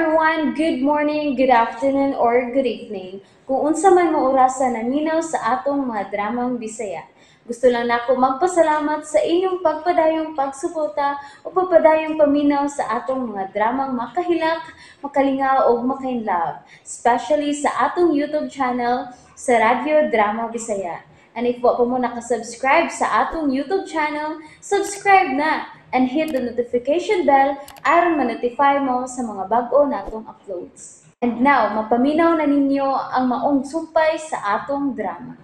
Everyone! Good morning, good afternoon, or good evening. Kung unsa man mo orasa naminaw sa atong mga dramang Bisaya. Gusto lang nako magpasalamat sa inyong pagpadayong pagsuporta o pagpadayong paminaw sa atong mga dramang makahilak, makalingaw ug makainlove, especially sa atong YouTube channel sa Radyo Drama Bisaya. And if wa pa mo nakasubscribe sa atong YouTube channel, subscribe na and hit the notification bell aron ma-notify mo sa mga bag-o natong uploads. And now, mapaminaw na ninyo ang maong sumpay sa atong drama.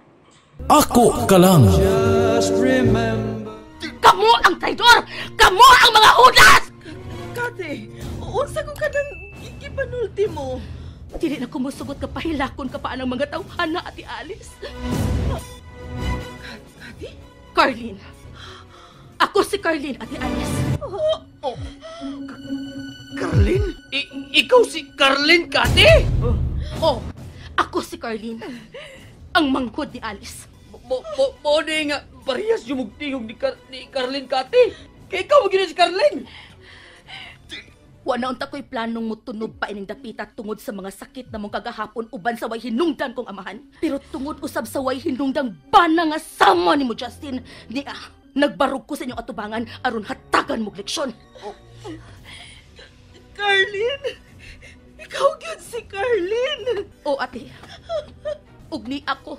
Ako ka lang. Kamu ang traidor! Kamu ang mga hudas! Kate, unsa ko kanang gipanulti mo? Dili na kumusugot ka pahilakon ka pa ang mga tawhana, Ate Alice. Kate? Carlene. Ako si Carlene, Ate Alice. Oh. Carlene? Ikaw si Carlene, Kate? Oh, ako si Carlene. Ang manghod ni Alice. Mo nga parehas yung mugtihog ni Carlene, Kate. Kaya ikaw magina si Carlene. Wa na unta ko'y planong mutunob pa ining dapita tungod sa mga sakit na mong kagahapon uban sa way hinungdan kong amahan. Pero tungod usab sa way hinungdang bana nga sama nimo, Justin, niya nagbarog ko sa inyong atubangan aron hatagan mog leksyon. Oh. Carlene! Ikaw gyud si Carlene! O ate, ug ni ako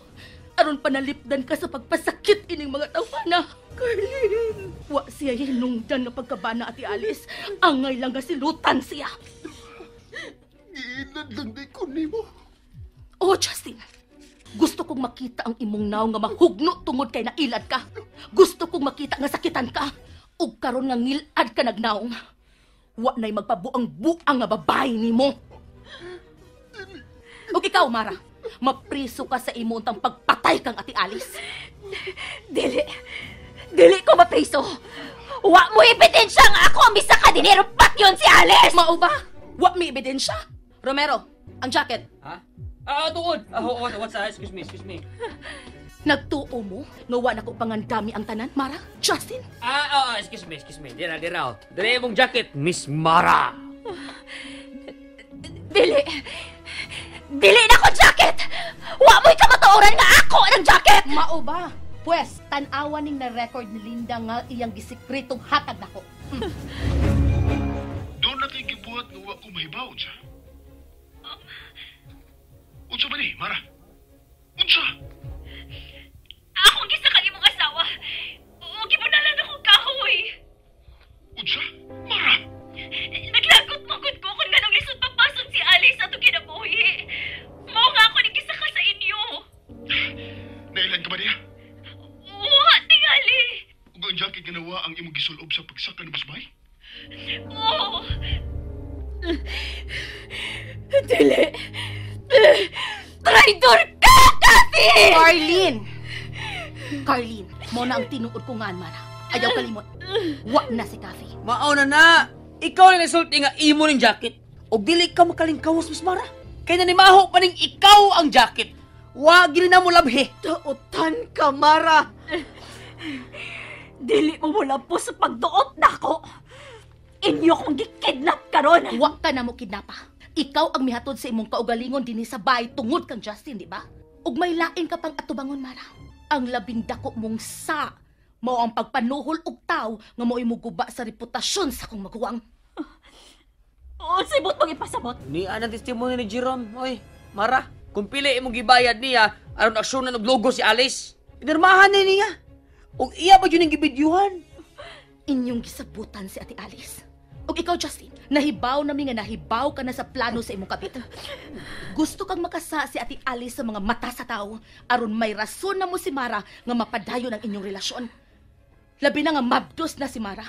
aron panalipdan ka sa pagpasakit ining mga tawhana. Carlene! Wa siya hinungdan nga pagkabana, Ate Alice. Angay lang nga silutan siya. Giilad lang di ko nimo. Oh, Justin. Gusto kong makita ang imong naw nga mahugno tungod kay nailad ka. Gusto kong makita nga sakitan ka. Ug karon nga ngilad ka nagnaong. Wa na'y magpabuang-buang nga babae nimo. Ug ikaw, Mara, mapriso ka sa imo untang pagpatay kang Ate Alice. Dili. Dili ko mapriso. Wa mo ebidensya nga ako ang bisa ka dinero patyon si Alice. Mao ba? Wa mi ebidensya? Romero, ang jacket. Ha? Ah, tuod. What's that? Excuse me, excuse me. Nagtuo mo nga wa na ko pangandami ang tanan, Mara? Justin? Excuse me, excuse me. Dira, dira. Dira imong jacket, Miss Mara. Dili. Dili na ko jacket! Wa mo'y kamatuoran nga ako ng jacket! Mao ba? Pwes, tan-awa ning na-record ni Linda nga iyang gisikretong hatag nako. Doon na kay gibuhat nga wa ko mahibaw, unsa? Unsa ba ni, Mara? Unsa? Akong gisakal imong asawa. O gibunalan akong kahoy. Unsa? Mara? Naglagot magud ko kung nganong lisod pagpasok si Alice atong kinabuhi. Mao nga ako ni gisaka sa inyo. Nailan ka ba niya? Wa, tingali. Ug ang jacket ginawa ang imong gisulob sa pagsaka ni Busbay? Oo. Dili. Traidor ka, Kathy! Carlene! Carlene, mo na ang tinuod ko nga, Mara. Ayaw kalimot. Wa na si Kathy. Mao na na. Ikaw na nasulti nga imo ning jacket. Og dili ka makalingkawas, Miss Mara. Kay nanimaho pa ning ikaw ang jacket. Wa gini na mo labhi. Dautan ka, Mara! Dili mo mulapo sa pagduot nako. Inyo kong gikidnap karon. Wa ka na mo kidnapa. Ikaw ang mihatod sa imong kaugalingon dinhi sa bahay tungod kang Justin, di ba? Ug may lain ka pang atubangon, Mara. Ang labing dako mong sa mao ang pagpanuhol og taw nga mo'y muguba sa reputasyon sa akong maguwang. Unsay buot mong ipasabot? Ni anang testimony ni Jerome. Oy, Mara, kung pili imong gibayad niya aron aksyonan og logo si Alice, pinirmahan ni niya. Ug iya ba jud ning gibidyuhan? Inyong gisabutan si Ate Alice. Ug ikaw, Justin, nahibaw na mi nga nahibaw ka na sa plano sa imong kapit. Gusto kang makasa si Ate Alice sa mga mata sa tao aron may rason na mo si Mara nga mapadayon ang inyong relasyon. Labi na nga mabdos na si Mara.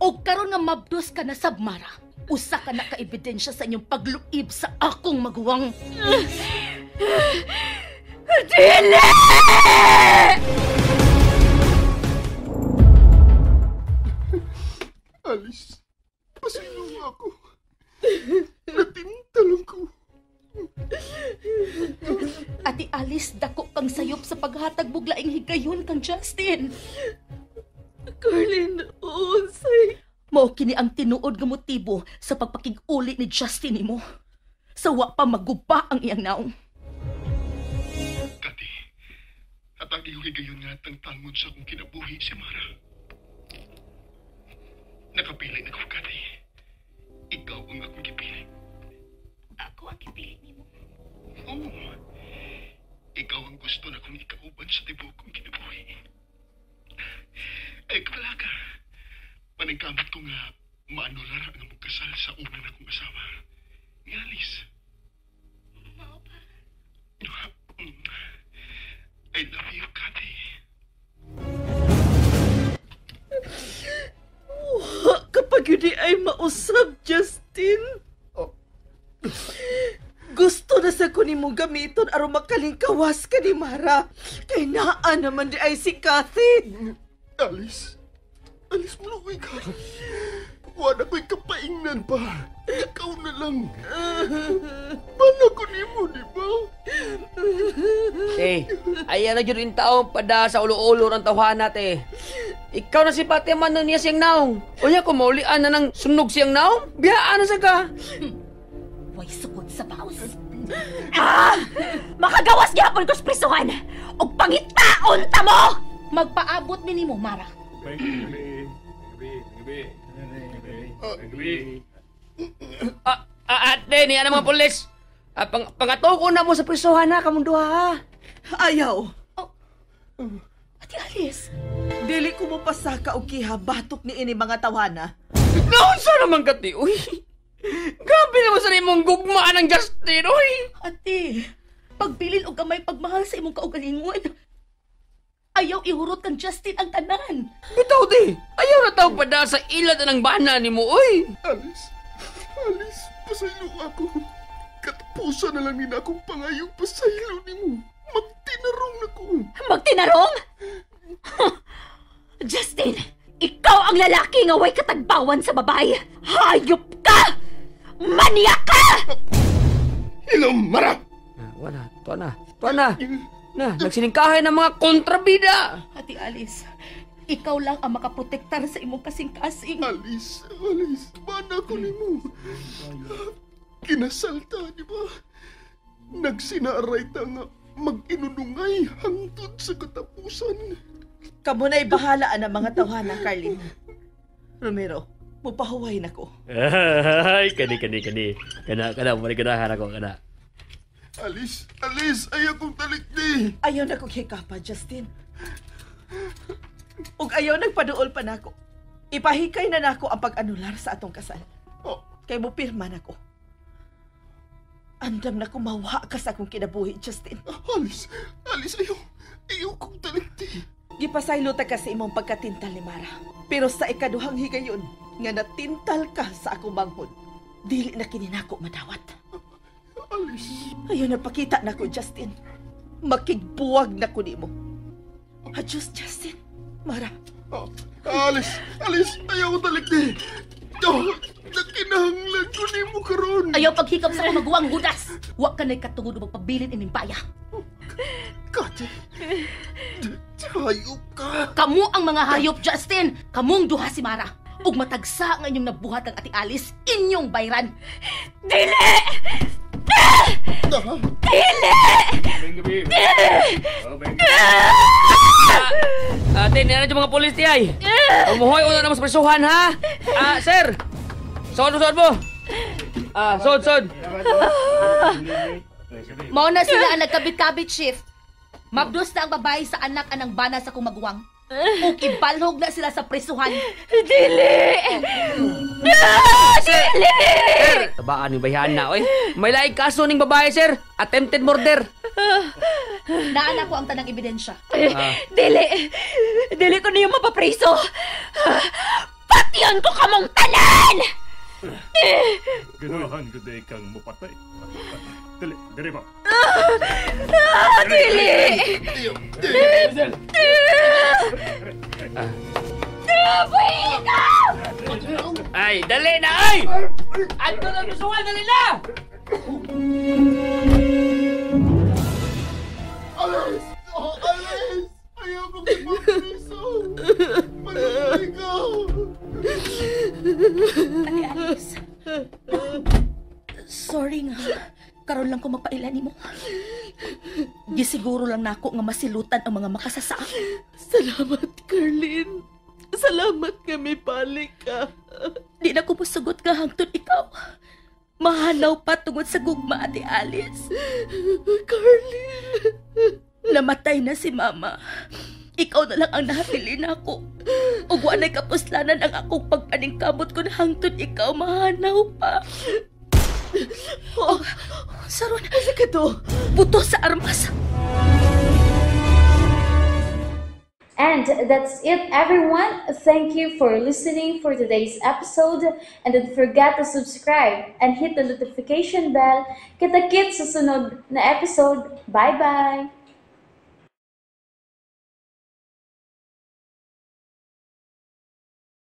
O karon nga mabdos ka na sab Mara, usa ka na ka-ebidensya sa inyong pagluib sa akong maguwang. Dili! Alice, pasilong ako. Natintalong ko. Ate Alice, dako kang sayop sa paghatag buglaing higayon kang Justin. Carlene, unsay? Mao Mao kini ang tinuod nga motibo sa pagpakig-uli ni Justin nimo. Sa wa pa maguba ang iyang naong. Kati, at ang iyong higayon nga tangtangon sa akong kinabuhi si Mara. Nakapili na ko, Kati. Ikaw ang akong gipili. Ako ang gipili nimo. Oo. Ikaw ang gusto na kong ikauban sa tibuok kong kinabuhi. Ay, kabala ka. Paningkamot ko nga maanular ang among kasal sa una na kong asawa. Ni Alice. Mao ba? I love you, Kati. Kapag yun ay mausab, Justin. Oh. Gusto na sa ko nimo gamiton aron makalingkawas ka ni Mara. Kay naa naman di ay si Kathy. Alice. Alice, mulukoy ka. Wala ko'y kapaingnan pa. Ikaw na lang. Bala ko nimo, di ba? Eh, ayan na dyan yung taong pada sa ulo-ulo ng tawhana, te. Ikaw na si Pati man na niya siyang naong. O niya, kung maulian na ng sunog siyang naong, biyaan na sa ka. Way sukod sa baos. Ah! Makagawas gyapon ko sa prisuhan! Og pangitaon ta mo! Magpaabot mi nimo, Mara. Ate, niya na mga pulis. Pangatuko na mo sa prisuhan na, kamong duha ha. Ayaw. Oh. Ate Alice. Dili ko mo pasaka og kiha batok ni ini mga tawana. Naunsa naman kati, uy. Gabi naman sa imong gugmaan ng Justin, uy. Ate, pagbilin og gamay pagmahal sa imong kaugalingon. Ayaw ihurot kang Justin ang tanan. Bitaw di, ayaw na tawag pa da sa ilad ng bana ni mo, uy. Alice, Alice, pasaylo ako. Katapusan na lang nina akong pangayong pasaylo ni mo. Magtinarong na ko. Magtinarong? Justin, ikaw ang lalaki nga way katagbawan sa babae. Hayop ka! Maniak ka! Hello, Mara! Wala, tuwa na, tuwa na. Na, nagsiningkahay ng mga kontrabida. Ate Alice, ikaw lang ang makaprotektar sa imong kasing-kasing. Alice, Alice, bana ko nimo. Kinasalta, di ba? Nagsinaaray ta nga mag-inunungay hangtod sa katapusan. Kamo na'y bahala ang mga tawhana, Carlin. Romero, mupahuway na ko. Ay, kani. Kana, maliganahan ako, kana. Alice, Alice, ayaw kong talikdi. Ayaw na kong hikapa, Justin. Ug ayaw nagpaduol pa nako. Ipahikay na nako ang pag-anular sa atong kasal. Oh. Kay mo pirma nako. Andam na kumawa ka sa akong kinabuhi, Justin. Alice, Alice, ayaw kong talikdi. Gipasaylo ta ka sa imong pagkatintal ni Mara. Pero sa ikaduhang higayon, nga natintal ka sa akong manghod, dili na kini nako madawat. Alice. Ayaw nagpakita na ko, Justin. Makigbuwag na ko nimo. Adios, Justin. Mara. Oh, Alice, Alice, ayaw ko talikdi. Oh, nakinahanglan ko nimo karon. Ayaw paghikap sa kamaguwang hudas. Wa ka na'y katungod o magpabilin ining baya. Kati, hayop ka. Kamu ang mga hayop, Justin. Kamong duha si Mara. Ug matagsa nga inyong nabuhat ang Ate Alice, inyong bayran. Dili! Dili! Ate, niya na yung mga polis tiyay. Umuhoy, una na mas prisuhan, ha? Sir! Sod mo! Sod! Mao na sila ang nagkabit-kabit, Chief. Mabdos na ang babae sa anak anang bana sa kumaguwang. Ug ibalhog na sila sa prisuhan. Dili! Dili! Sir! Tabaan yung bayan na, oy. May laing kaso ning babae, sir. Attempted murder. Naan ako ang tanang ebidensya. Dili! Dili ko niyo mapapriso. Patyon ko kamong tanan! Ganahan ko day kang mapatay. Dili, dili ba? Dili! Ay, dali na, ay! Adto na prisuhan, dali na! Alice! Oh, Alice! Ayaw kong ipapriso! Manuloy ka! Ate Alice. Sorry nga. Karon lang ko magpaila nimo. Gisiguro lang nako nga masilutan ang mga makasasa. Salamat, Carlene. Salamat nga may balik ka. Di na ko musugot nga hangtod ikaw mahanaw pa tungod sa gugma, Ate Alice. Carlene. Namatay na si Mama. Ikaw na lang ang nahabilin nako. Ug wa na'y kapuslanan ang akong pagpaningkamot kun hangtod ikaw mahanaw pa. Oh, saron. Asa ka to? Buto sa armas. And that's it, everyone. Thank you for listening for today's episode. And don't forget to subscribe and hit the notification bell. Kita-kits sa sunod na episode. Bye-bye!